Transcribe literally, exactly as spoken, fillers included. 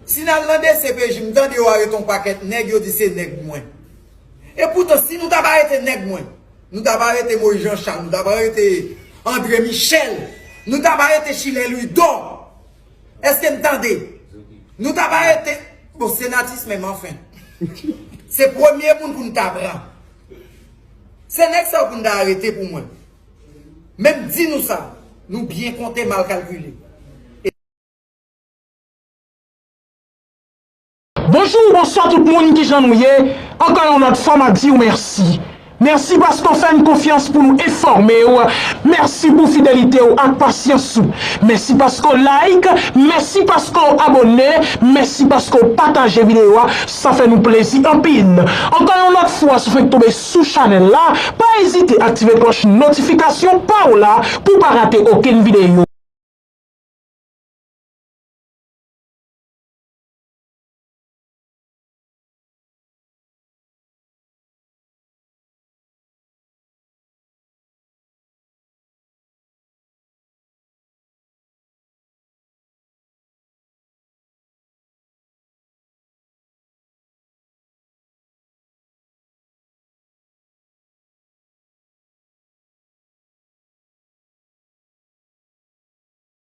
Si n al nan D C P J, m tande yo arete yon pakèt nèg, yo di se nèg mwen. E poutan, si nou t ap arete nèg mwen, nou t ap arete Moïse Jean Charles, nou t ap arete André Michel, nou t ap arete Chilè Louidor. Èske n tande? Nou t ap arete, bon, Senatus menm, anfen. Se premye moun pou n ta pran. Se nèg sa yo pou n ta arete pou mwen. Men m di nou sa, nou byen konte, mal kalkile. Bonjou, bonswa tout moun, kijan nou ye? Ankò yon lòt fwa m ap di w mèsi. Mèsi paske w fè n konfyans pou nou enfòme w. Mèsi pou fidelite w ak pasyans ou. Mèsi paske w like, mèsi paske w abòne, mèsi paske w pataje videyo a. Sa fè nou plezi anpil. Ankò yon lòt fwa, si w fenk tonbe sou chanèl la, pa ezite aktive klòch notifikasyon pa w la pou w pa rate okenn videyo.